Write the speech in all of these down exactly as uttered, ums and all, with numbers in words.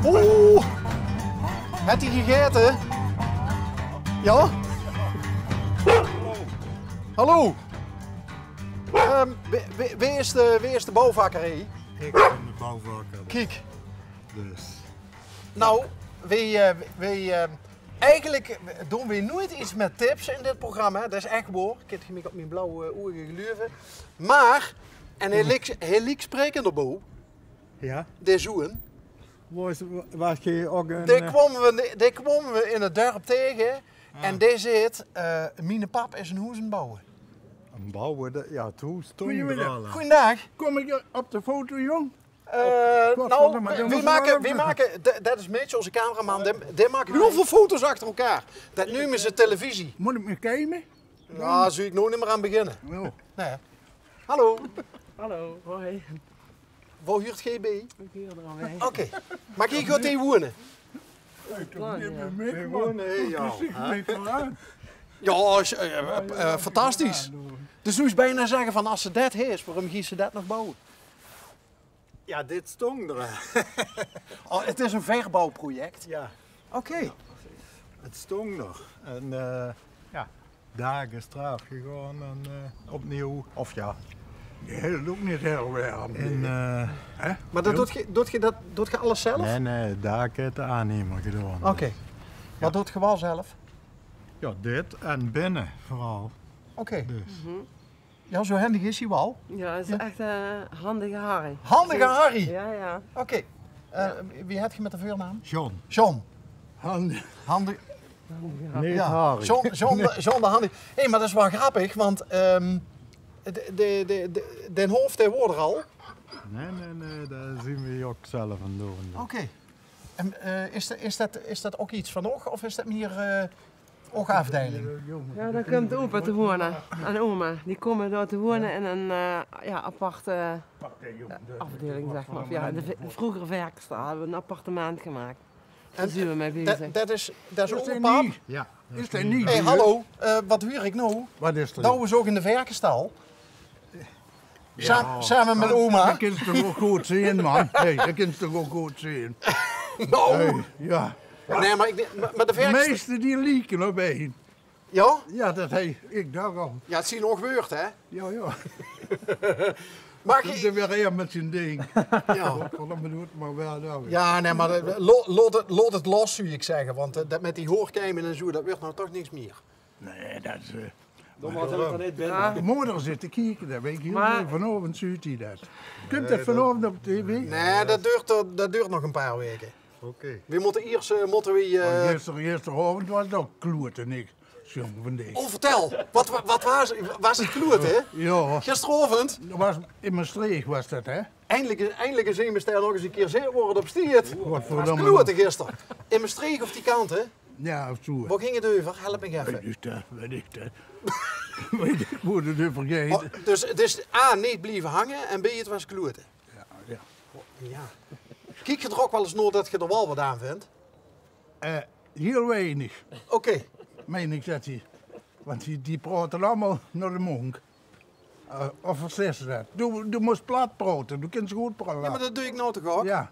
Oh, het ie gegaete? Ja? Hallo. Ehm, wie, wie, wie is de, wie is de bouwvakker hie? Ik ben de bouwvakker. Kiek. Dus. Nou, wie, eh, wie, eh, eigenlijk doen we nooit iets met tips in dit programma. Dat is echt waar. Ik heb mich op mijn blauwe ogen geluven. Maar, en hij liek, hij liek sprekender boe. Ja. De zoen. Waar is, waar is je ook een, die eh, kwamen we, die kwamen we in het dorp tegen. Ah. En die zit, eh, mijn pap is een hoezenbouwer. Een bouwer, dat, ja, het hoes stond er al aan. Goeiedag. Kom ik op de foto, jong? Eh, nou, we maken, we maken, dat is Mitch, onze cameraman, die, die maakt heel veel foto's achter elkaar. Dat nemen ze televisie. Moet ik me kijmen? Ja, zou ik nou niet meer aan beginnen. Nee. Hallo. Hallo, hoi. Waar huurt gij bij? Ik huur er al bij. Oké. Maar gij gaat hier wonen? Plan, ja. Wij wonen hier, ja. Ja, is, eh, eh, eh, fantastisch. Dus zou je bijna zeggen van, als ze dat is, waarom gaan ze dat nog bouwen? Ja, dit stond er. Oh, het is een verbouwproject? Ja. Oké. Het stond er. En, eh, ja, daak is eraf gegaan en, eh, opnieuw. Of ja. Die hield ook niet heel warm. En, eh, hè? Maar dat doet ge, doet ge dat, doet ge alles zelf? Nee, nee, daak heeft de aannemer gedaan. Oké. Wat doet ge wel zelf? Ja, dit en binnen vooral. Oké. Dus. Ja, zo handig is hij wel. Ja, is echt, eh, handige Harry. Handige Harry? Ja, ja. Oké. Eh, wie heet je met de voornaam? John. John. Handig. Handig. Nee, ja. Harry. John, John, de, John de Handig. Hé, maar dat is wel grappig, want, ehm, de, de, de, de, den Hof, die woort er al. Nee, nee, nee, daar zien we ook zelf aan doen. Oké. En, eh, is dat, is dat, is dat ook iets van nog, of is dat meer, eh, Och afdeiling. Ja, dan komt opa te wonen en oma. Die komen daar te wonen in een, eh, ja, aparte, eh, afdeling, zeg maar. Of ja, de ve-, vroeger verkenstal hebben we een appartement gemaakt. Daar zijn we mee bezig. Dat is, dat is oma, pap? Ja. Is dat niet? Hey, hallo. Eh, wat huur ik nou? Wat is er? Dat we zo in de verkenstal. Saam-, samen met oma. Dat kins toch ook goed zien, man. Hey, dat kins toch ook goed zien. Nou. Hey, ja. Nee, maar ik denk, maar, maar de verkens- De meeste die lieken op een. Ja? Ja, dat hij, ik dacht al. Ja, het zien nog weurt, hè? Ja, ja. Maar dat is weer een met zijn ding. Ja. Wat dan bedoelt, maar wel, ja. Ja, nee, maar dat, lo-, laat het, laat het los, zou ik zeggen. Want, eh, dat met die hoorkeimen en zo, dat wordt nou toch niks meer. Nee, dat is, eh, de moder zit te kieken, dat weet ik heel goed. Vanavond zuut hij dat. Komt dat vanavond op tv? Nee, dat duurt, eh, dat duurt nog een paar weken. Oké. We moeten eerst, eh, moeten we, eh, gister, gisteravond was het ook klote, niks. Jong, van deze. Oh, vertel. Wat, wa-, wat was, was het klote, hè? Ja. Gisteravond? Dat was, in Maastricht was dat, hè? Eindelijk, eindelijk eens een bestel nog eens een keer zin worden op stiert. Wat voor klote gister. In Maastricht op die kant, hè? Ja, of zo. Waar ging het over? Help me even. Weet ik dat, weet ik dat. Weet ik hoe het over ging. Oh, dus het is A, niet blijven hangen en B, het was kloten. Ja, ja. Ja. Kiek je er ook wel eens naar dat je er wel wat aan vindt? Eh, heel weinig. Oké. Meen ik, zegt hij. Want die, die praten allemaal naar de monk. Eh, of verstees je dat? Du, du moest plat praten, du kins goed praten. Ja, maar dat doe ik nou toch ook? Ja.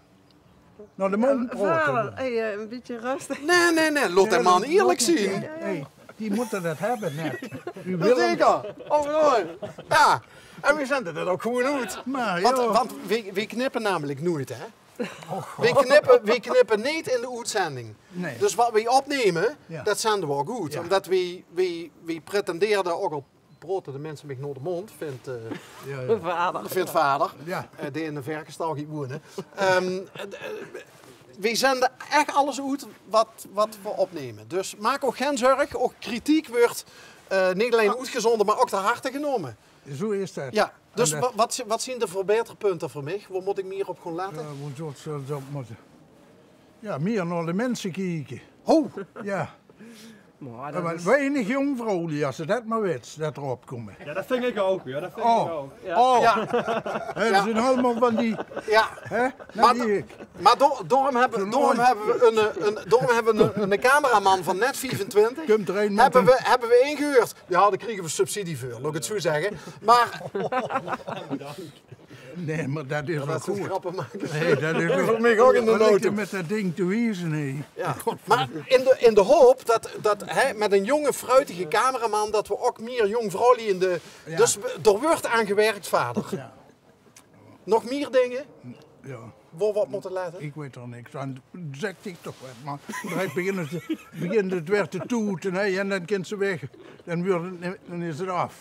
Naar de monk praten. Vader, hey, eh, een beetje rustig. Nee, nee, nee, laat de man eerlijk zien. Hey, die moeten dat hebben, net. Dat zeker. Oh, mooi. Ja, en we zenden dat ook gewoon uit. Want, want we, we knippen namelijk nooit, hè? We knippen, we knippen niet in de uitzending. Nee. Dus wat we opnemen, dat zenden we ook uit. Ja. Omdat we, we, we pretenderen ook al praten de mensen met naar de mond, vindt, eh, vindt vader, eh, die in de verkenstal gaat wonen. Ehm, eh, we zenden echt alles uit wat, wat we opnemen. Dus maak ook geen zorg, ook kritiek wordt, eh, niet alleen uitgezonden, maar ook ter harte genomen. Zo is dat. Ja, dus wa-, wat, wat zien de verbeterpunten voor mij? Waar moet ik meer op gaan letten? Ja, hoe zou het zo moeten? Ja, meer naar de mensen kijken. Oh! Ja. Maar weinig jong vrouwen, als ze dat maar weten, dat erop komen. Ja, dat vind ik ook, ja. Dat vind ik ook. Ja. Oh. Ja. Hè, dat zijn allemaal van die, hè? Maar die ik. Maar do-, daorum hebbe, daorum hebbe we een, eh, een, daorum hebbe we een, een cameraman van net viefentwintig. Kump d'r ein mit hebbe we, hebbe we ingehuurd. Ja, dao kriege we subsidie veur, laot ik het zo zegge. Maar nee, maar dat is wel goed. Grappen maken. Nee, dat is voor mij ook in de noten. Met dat ding te wiezen, nee. Ja. Maar in de, in de hoop dat, dat hè, met een jonge, fruitige cameraman, dat we ook meer jong vrouwlie in de... Ja. Dus we- er wordt aan gewerkt, vader. Ja. Nog meer dingen? Ja. Waar we op moeten letten? Ik weet er niks van. Zegt ik toch wat, maar direct begint het, begint het weer te toeten, hè, en dan kent ze weg. Dan, wordt het, dan is het af.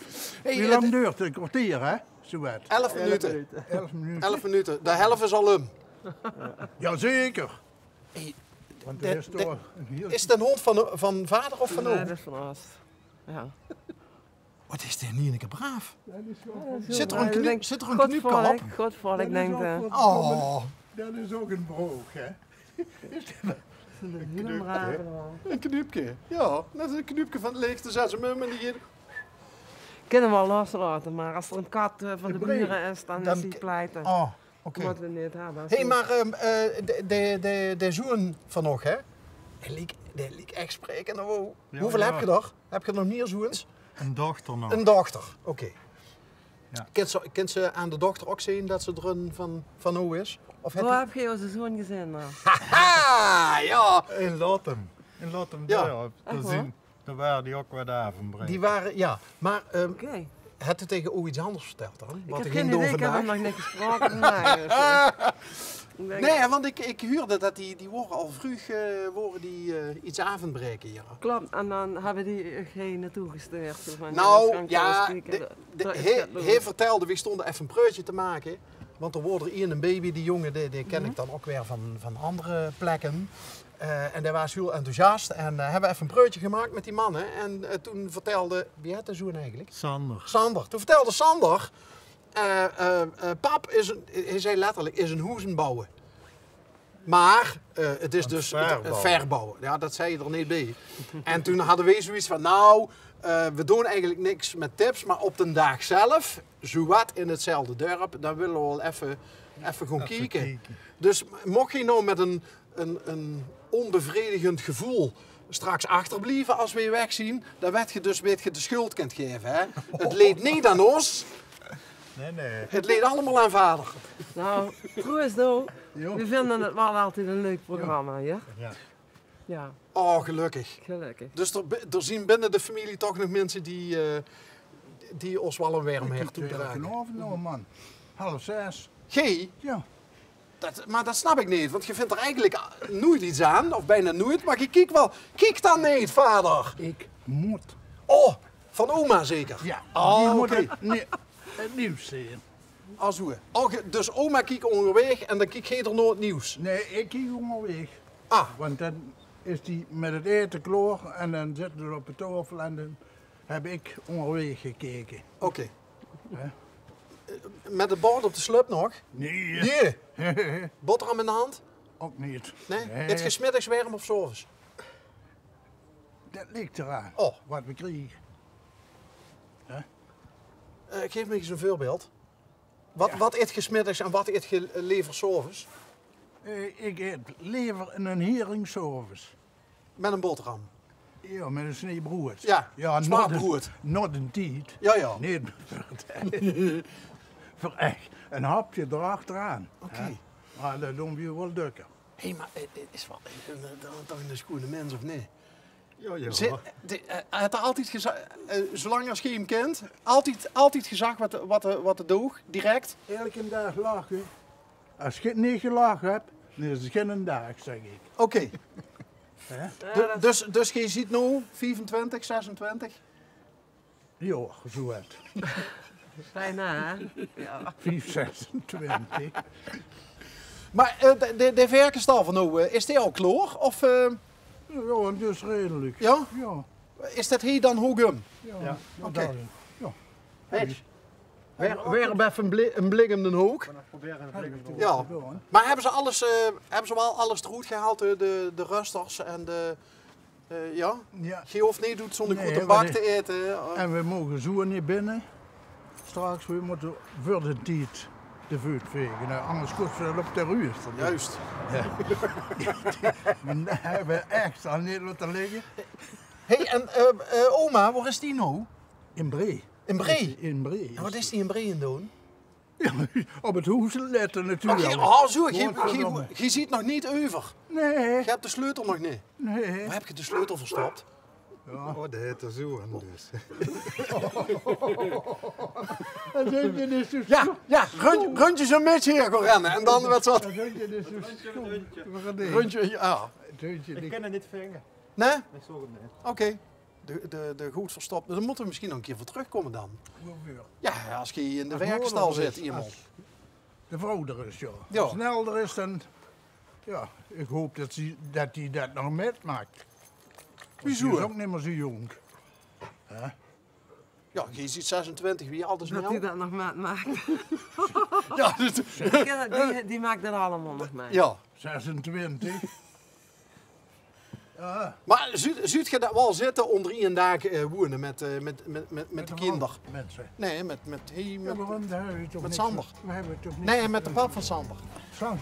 Hey, wie lang duurt het? Een kwartier, hè? Zo wat. Elf minuten. Elf minuten. Elf minuten. De helft is al um. Jazeker. Hey, want de, de, is het een hond van, van vader of van oom? Nee, dat is van ons. Ja. Wat is die Nienke braaf? Zit er een knip-, zit er een knipke op? God volk, denk ik. Oh. Dat is ook een broog, hè? Een knipke. Ja, dat is een knipke van het leegste zes mum en die hier. Kunnen we wel loslaten, maar als er een kat eh, van de buren is, dan is hij pleiten. Oh. Oké. Wat we net hadden. Hey, maar ehm, eh, de, de, de, de zoon van nog, hè? Die liek, die liek echt sprekend. Wow. Ja, hoeveel heb je er? Heb je er nog meer zoons? Een dochter nog. Een dochter, oké. Ja. Kent ze, kent ze aan de dochter ook zien dat ze er een van, van hoe is? Of heb je onze zoon gezien? Haha, ja. In Lotum. In Lotum, ja. Daar zien Daar waren die ook wat aan van breken. Die waren, ja. Maar ehm, had het tegen oe iets anders verteld dan? Wat ik heb geen idee, ik heb hem nog niet gesproken. Nee, want ik, ik huurde dat die, die woren al vroeg eh, woren die eh, iets aan van breken hier. Klopt, en dan hebben die eh, geen naartoe gestuurd. Zo van, nou, ja, de, de, hij, hij vertelde, we stonden even een preutje te maken. Want er woorde hier een baby, die jongen, die, die ken ik dan ook weer van, van andere plekken. Eh, en die was heel enthousiast. En eh, hebben we even een preutje gemaakt met die mannen. En eh, toen vertelde, wie heet de zoon eigenlijk? Sander. Sander. Toen vertelde Sander, eh, eh, eh, pap is, een, hij zei letterlijk, is een hoezenbouwer. Maar eh, het is dus verbouwen. Ja, dat zei je er niet bij. En toen hadden wij zoiets van, nou, eh, we doen eigenlijk niks met tips, maar op den dag zelf, zowat in hetzelfde dorp, dan willen we wel even, even gaan kijken. Dus mocht je nou met een, een, een onbevredigend gevoel straks achterblieven als we weg zien, dan weet je dus weet je de schuld kunt geven. Hè? Het leed niet aan ons. Nee, nee. Het leed allemaal aan vader. Nou, trouwens, nou, we vinden het wel altijd een leuk programma, ja? Ja. Ja. Oh, gelukkig. Gelukkig. Dus er, bi- er zien binnen de familie toch nog mensen die, eh, die ons wel een werm hart toedragen. Vanavond nog, man. Half zes. Gee? Ja. Dat, maar dat snap ik niet, want je vindt er eigenlijk nooit iets aan, of bijna nooit, maar je kijkt wel. Kiek dan niet, vader. Ik moet. Oh, van oma zeker? Ja, oh, oké. Het nieuws zien. Als hoe? Oh, ge- dus oma kijkt onderweg en dan kijkt je er nooit nieuws? Nee, ik kijk onderweg. Ah. Want dan is die met het eten klaar en dan zit het op de tafel en dan heb ik onderweg gekeken. Oké. Hè? Eh, met het bord op de slup nog? Nee. Nee. Boterham in de hand? Ook niet. Nee? Nee. Eet je 's middags werm of 's avonds? Dat ligt eraan wat we krijgen. Hè? Eh, geef me eens een voorbeeld. Wat, wat eet je 's middags en wat eet je liever 's avonds? Eh, ik eet liever een hering 's avonds. Met een boterham? Ja, met een snee brood. Ja, ja, smaakbrood. Not een tiet. Ja, ja. Nee, voor echt. Een hapje erachteraan. Oké. Hè? Maar dat doen we wel dukker. Hé, maar het is wel een, een, een, toch een schone mens, of niet? Ja, ja. Ze, de, eh, het altijd gezag, eh, zolang als je hem kent, altijd, altijd gezag wat, wat, wat er doog, direct. Elke dag lachen. Als je niet gelachen hebt, dan is het geen dag, zeg ik. Oké. Hè? Du- dus, dus je ziet nu viefentwintig, zesentwintig? Ja, zo wat. Bijna, hè? Ja. Vief, zesentwintig. Maar eh, de, de, de verkenstal van nou, eh, is die al klaar? Of, eh, Ja, dus redelijk. Ja? Ja. Is dat hier dan Hogum? Ja. Ja. Oké. Daar, ja. Hey. Weer, weer even een bli- een blik in de hoek. Ja. Maar hebben ze alles, eh, hebben ze wel alles eruit gehaald? De, de, de rusters en de, eh, ja? Ja. Je hoeft niet doet zonder Nee, goed een maar bak de- te eten. En we mogen zo niet binnen. Straks, we moeten voor de tijd de veut vege, hè, angers kóste ze op de ruuster. Juist. Ja. Mer die höbbe v'r ech al neet laote ligke. Hey, en eh, eh, oma, wo is die noe? In Bree. In Bree? In Bree. En wat is die in Bree aan 't doon? Ja, op 't hoes lètte natuurlik. Oh, zo, geej, geej zeet nog neet euver. Nae. Geej höb de sleutel nog neet. Nae. Wo höb geej de sleutel verstop? Ja. Oh, det heet 'r zo aan dus. Ja, ja, rundje, rundje zo'n bietje hie gaon renne en dan weurt 't. Rundje, ja. Ich kin 'm neet vinge. Nae? Oké. De, de, de good verstop. Dan mótte v'r mesjien nog 'ne kier veur trökkómme dan. Ja, es geej in de werkstal zit, iemes. De vrouw d'r is, ja. Ja. Snel d'r is, dan, ja, ich haop det ze, det die det nog mitmaak. Wieso? Die is ouch neet mier zo jónk. Hè? Ja, geej zeet zesentwintig, wie ald is det? Det die det nog mitmaak. Ja, det... Die, die maak det allemaol nog mit. Ja. Zesentwintig. Ja. Mer zuut, zuut geej det waal zitte, ónger ein daak eh, woeëne mit, eh, mit, mit, mit, mit de kinder? Nae, mit, mit, hey, mit, mit Sander. Nae, mit de pap van Sander.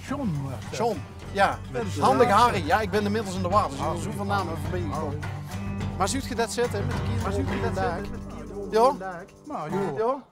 John waas det. John, ja. Handige Harry. Ja, ich bin inmiddels in de war, dus ich wil zoväöl name veurbie zien. Mer zuut geej det zitte mit de kinder? Mer zuut geej det zitte mit de kinder? Ja? Ja.